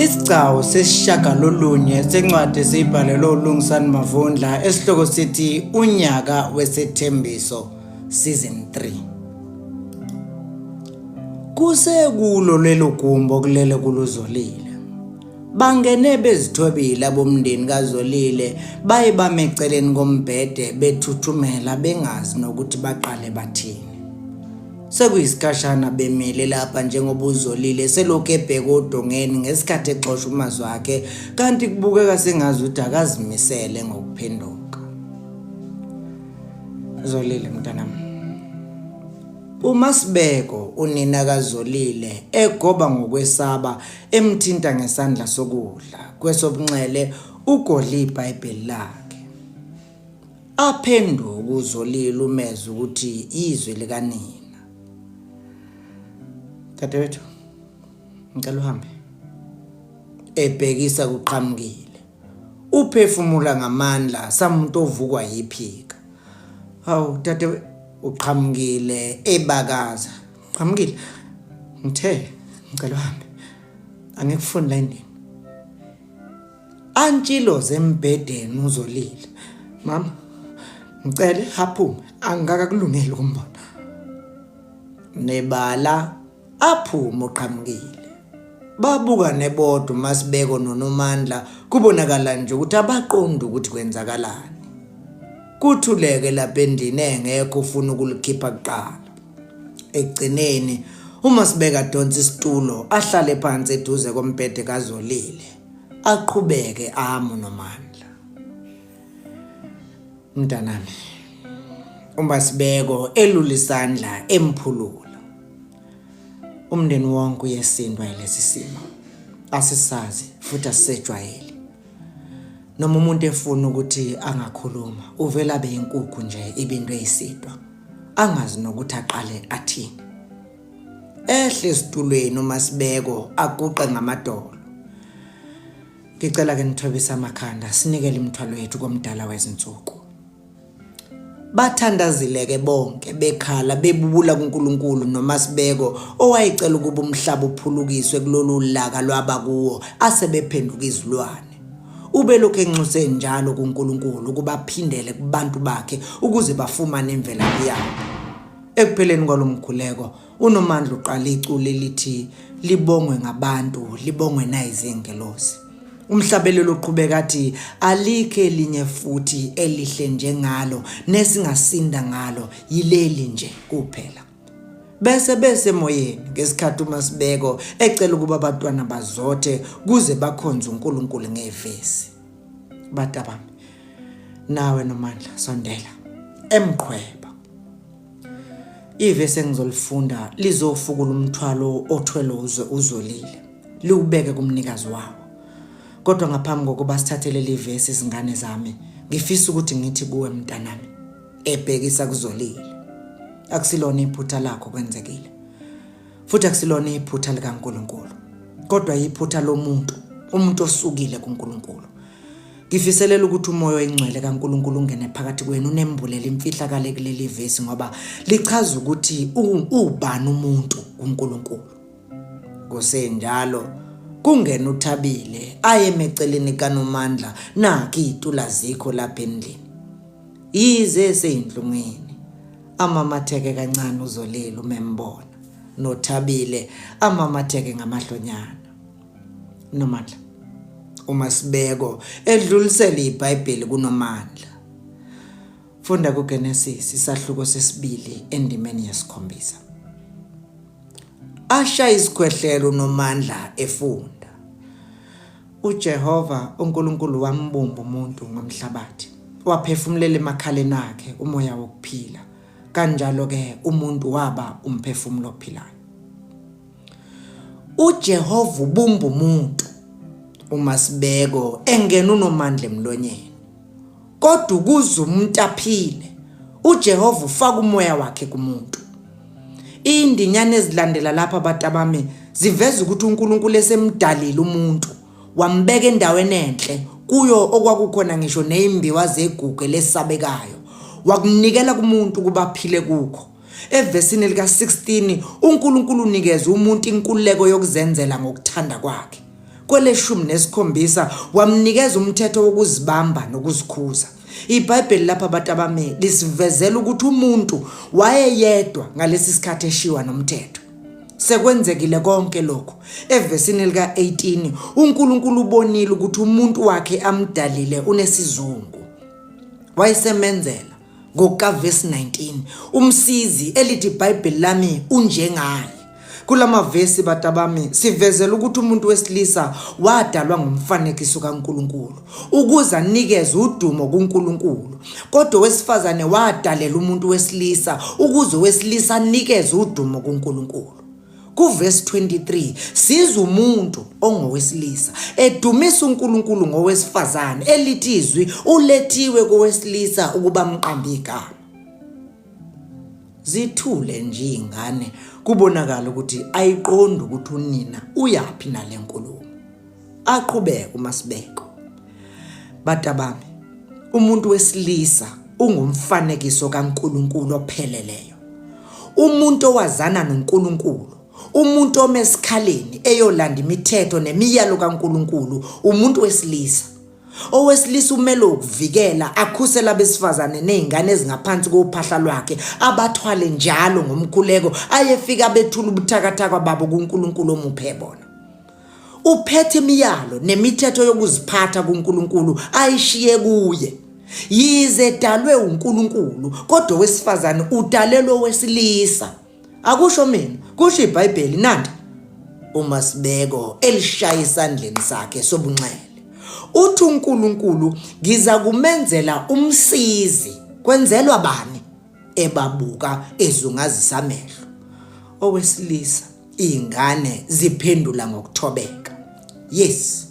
Isigcawu sesishagalolunye sencwadi esiyibhalelwe uLungisani Mavundla esihloko sithi Unyaka Wesethembiso Season 3. Kusekulo lelo gumbi okulele kuluzolile. Bangene bezithobile abomndeni kaZolile baye bame eceleni kombhede bethuthumela bengazi nokuthi baqale bathini. Sekuyisikhashana bemile lapha njengoba uZolile selokhu ebheke odongeni ngesikhathi exosha umazwi akhe kanti kubukeka sengazuthi akazimisele ngokuphenduka. Zolile mntanami. UMaSibeko unina kaZolile egoba ngokwesaba emthinta ngesandla sokudla kwesobunxele ugodle iBhayibheli lakhe. Aphenduke uZolile umezwe ukuthi izwi likanina. Dadewethu, ngicela uhambe. Ebhekisa kuqhamukile. Uphefumula ngamandla samuntu ovukwa yiphika. Hawu dade uqhamukile ebakaza. Qhamukile. Ngithe ngicela uhambe. Angikufuni la endlini. Antshiloze embhedeni uzolile. Mama, ngicela aphume angikakakulungeli ukumbona. Nebala aphume uqhamukile. Babukane bodwa uMaSibeko noNomandla kubonakala nje ukuthi abaqondi ukuthi kwenzakalani. Kuthuleke lapha endlini engekho ufuna ukulikhipha kuqala. Ekugcineni uMaSibeko adonse isitulo ahlale phansi eduze kombhede kaZolile. Aqhubeke amu noMandla. Mntanami, uMaSibeko elula isandla emphulula. Umndeni wonke uyesindwa yilesi simo. Asisazi futhi asisejwayele. Noma umuntu efuna ukuthi angakhuluma, uvele abe yinkukhu nje ibinto eyisidwa. Angazi nokuthi aqale athini. Ehle esitulweni uMaSibeko aguqe ngamadolo. Ngicela ke nithobise amakhanda sinikele imithwalo yethu komdala wezinsuku. Bathandazile-ke bonke bekhala bebubula kuNkulunkulu noMaSibeko owayecela ukuba umhlaba uphulukiswe kulolu laka lwaba kuwo asebephenduka izilwane. Ubelokhu enxuse njalo kuNkulunkulu ukuba aphindele kubantu bakhe ukuze bafumane imvelaphi yabo. Ekupheleni kwalo mkhuleko uNomandla uqala iculo elithi libongwe ngabantu libongwe nayizingelosi. Umhlabeleli uqhubeka athi alikho elinye futhi elihle njengalo nesingasinda ngalo yileli nje kuphela. Bese besemoyeni ngesikhathi uMasibeko ecela ukuba abantwana bazothe kuze bakhonze uNkulunkulu ngevesi. Batabami nawe Nomandla sondela emqhweba. Ivesi engizolifunda lizofukula umthwalo othwelwe uzolile liwubeke kumnikazi wawo. Kodwa ngaphambi kokuba sithathe leli vesi izingane zami, ngifisa ukuthi ngithi kuwe mntanami, ebhekisa kuzolile. Akusilona iphutha lakho kwenzekile. Futhi akusilona iphutha likaNkulunkulu, kodwa iphutha lomuntu, umuntu osukile kuNkulunkulu. Ngifiselela ukuthi umoya oyingcwele kaNkulunkulu ungene phakathi kwenu unembulele imfihlakalo kuleli vesi ngoba lichaza ukuthi ubani umuntu kuNkulunkulu. Kusenjalo kungena uThabile aye emeceleni kaNomandla nakhi izitula zikho lapha endlini. Yize eseyinhlungwini amamatheke kancane uzolile uma embona noThabile amamatheke ngamahlonyana. Nomandla uMasibeko edlulisela iBhayibheli kuNomandla. Funda kuGenesis isahluko sesibili endimeni yesikhombisa. Asha isikhwehlelo uNomandla efunda. UJehova uNkulunkulu wambumba umuntu ngomhlabathi, waphefumulela emakhaleni akhe umoya wokuphila. Kanjalo-ke umuntu waba umphefumulo ophilayo. UJehova ubumba umuntu uMasibeko engena uNomandla emlonyeni. Kodwa ukuze umuntu aphile, uJehova ufaka umoya wakhe kumuntu. Indinyana ezilandela lapha batabami ziveza ukuthi uNkulunkulu esemdalile umuntu wambeka endaweni enhle kuyo okwakukhona ngisho nezimbiwa zegugu elesabekayo wakunikela kumuntu ukuba aphile kukho. Evesini lika-16 uNkulunkulu unikeza umuntu inkululeko yokuzenzela ngokuthanda kwakhe. Kweleshumi nesikhombisa wamnikeza umthetho wokuzibamba nokuzikhuza. IBhayibheli lapha abantu abami lisivezela ukuthi umuntu wayeyedwa ngalesi sikhathi eshiwa nomthetho. Sekwenzekile konke lokho. Evesini lika-18 uNkulunkulu ubonile ukuthi umuntu wakhe amdalile unesizungu. Wayesemenzela ngokukavesi 19 umsizi elithi iBhayibheli lami unjengaye. Kulamavesi batabami sivezela ukuthi umuntu wesilisa wadalwa ngomfanekiso kaNkulunkulu ukuze anikeze udumo kuNkulunkulu, kodwa owesifazane wadalela umuntu wesilisa ukuze owesilisa anikeze udumo kuNkulunkulu. Kuvesi 23 sizwa umuntu ongowesilisa edumisa uNkulunkulu ngowesifazane elithi izwi ulethiwe kowesilisa ukuba amqambe igama. Zithule nje iy'ngane kubonakala ukuthi ayiqondi ukuthi unina uyaphi nale nkulumo. Aqhubeke uMasibeko. Batabami, umuntu wesilisa ungumfanekiso kaNkulunkulu opheleleyo. Umuntu owazana noNkulunkulu, umuntu ome esikhaleni eyolanda imithetho nemiyalo kaNkulunkulu, umuntu wesilisa. Owesilisa umele ukuvikela akhusele abesifazane nezingane ezingaphansi kophahla lwakhe, abathwale njalo ngomkhuleko, ayefika bethula ubuthakathaka babo kuNkulunkulu omuphe bona. Uphethe imiyalo nemithetho yokuziphatha kuNkulunkulu ayishiye kuye. Yize edalwe uNkulunkulu, kodwa owesifazane udalelwe owesilisa. Akusho mina, kusho iBhayibheli nanti. UMasibeko elishaya esandleni sakhe sobunxele. Uthi uNkulunkulu ngiza kumenzela umsizi. Kwenzelwa bani? Ebabuka ezungazisa amehlo. Owesilisa izingane ziphendula ngokuthobeka. Yes.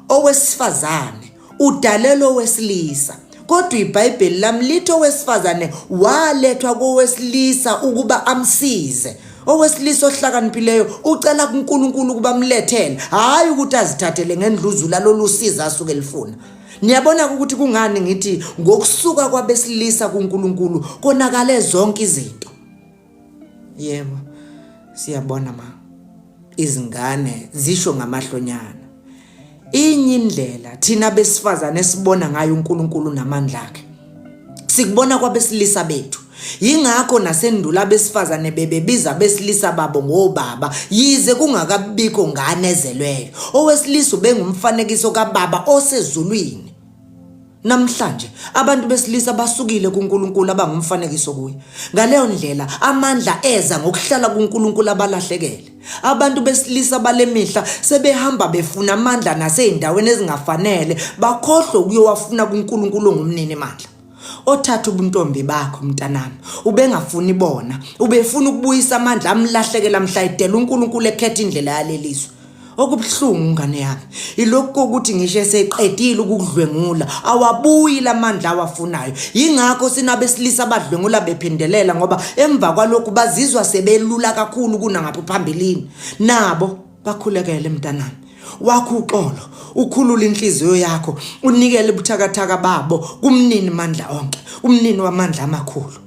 Owesifazane udalelwe owesilisa kodwa iBhayibheli lami lithi owesifazane walethwa kowesilisa ukuba amsize. Owesilisa ohlakaniphileyo ucela kuNkulunkulu ukuba amlethele, hhayi ukuthi azithathele ngendluzula lolu sizo asuke elifuna. Niyabona ukuthi kungani ngithi ngokusuka kwabesilisa kuNkulunkulu konakale zonke izinto. Yebo, siyabona ma. Izingane zisho ngamahlonyana. Inye indlela thina besifazane esibona ngayo uNkulunkulu namandla akhe. Sikubona kwabesilisa bethu. Yingakho nasendulo abesifazane bebebiza abesilisa babo ngobaba yize kungakabikho ngane ezelweyo. Owesilisa ubengumfanekiso kababa osezulwini. Namhlanje abantu besilisa basukile kuNkulunkulu abangumfanekiso kuye. Ngaleyo ndlela amandla eza ngokuhlala kuNkulunkulu abalahlekele. Abantu besilisa balemihla sebehamba befuna amandla nasey'ndaweni ezingafanele, bakhohlwe ukuyowafuna kuNkulunkulu ongumnini mandla. Othatha ubuntombi bakho mntanami, ubengafuni bona, ubefuna ukubuyisa amandla amlahlekela mhla edela uNkulunkulu ekhetha indlela yalelizwe. Okubuhlungu ngane yami ilokhu kokuthi ngisho eseqedile ukukudlwengula awabuyi lamandla awafunayo. Yingakho sinabesilisa abadlwengula bephindelela ngoba emva kwalokhu bazizwa sebelula kakhulu kunangapha phambilini. Nabo bakhulekele mntanami. Wakho uxolo, ukhulule inhliziyo yakho, unikele ubuthakathaka babo kumnini mandla onke, umnini wamandla amakhulu.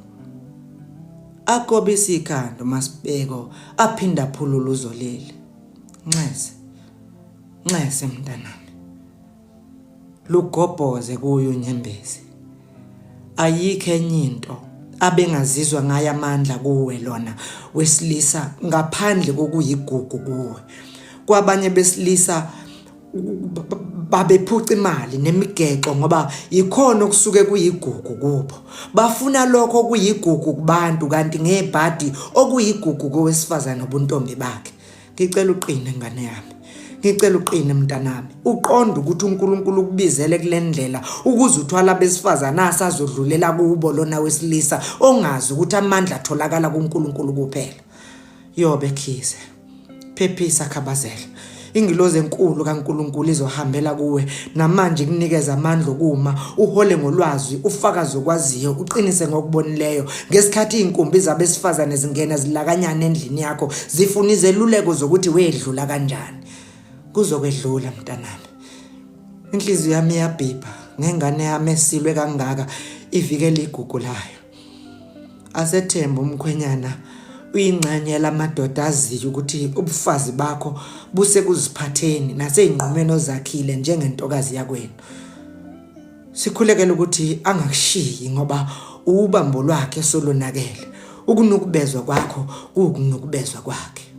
Agobise ikhanda uMasibeko aphinda aphulule uZolile. Nxese. Nxese mntanami. Lugobhoze kuyo unyembezi. Ayikho enye into abengazizwa ngayo amandla kuwe lona wesilisa ngaphandle kokuyigugu kuwe. Kwabanye besilisa babephuca imali nemigexo ngoba yikhona okusuke kuyigugu kubo. Bafuna lokho okuyigugu kubantu kanti ngebhadi okuyigugu kowesifazane ubuntombi bakhe. Ngicela uqine ngane yami. Ngicela uqine mntanami. Uqonde ukuthi uNkulunkulu ukubizele kule ndlela ukuze uthwala abesifazane asazodlulela kubo lona wesilisa ongazi ukuthi amandla atholakala kuNkulunkulu kuphela. Yobe khize. Phephisa Khabazela. Ingilozi enkulu kaNkulunkulu izohambela kuwe namanje ikunikeza amandla okuma uhole ngolwazi ufakaze okwaziyo uqinise ngokubonileyo ngesikhathi izinkumbi zabesifazane zingena zilakanyana endlini yakho zifuna izeluleko zokuthi wedlula kanjani. Kuzokwedlula mntanami. Inhliziyo yami iyabhibha ngengane yami esilwe kangaka ivikela igugu layo. Asethembe umkhwenyana Uyingxenye yalamadoda aziyo ukuthi ubufazi bakho busekuziphatheni nasey'nqumeni ozakhile njengentokazi yakwenu. Sikhulekela ukuthi angakushiyi ngoba ubambo lwakhe solonakele. Ukunukubezwa kwakho kuwukunukubezwa kwakhe.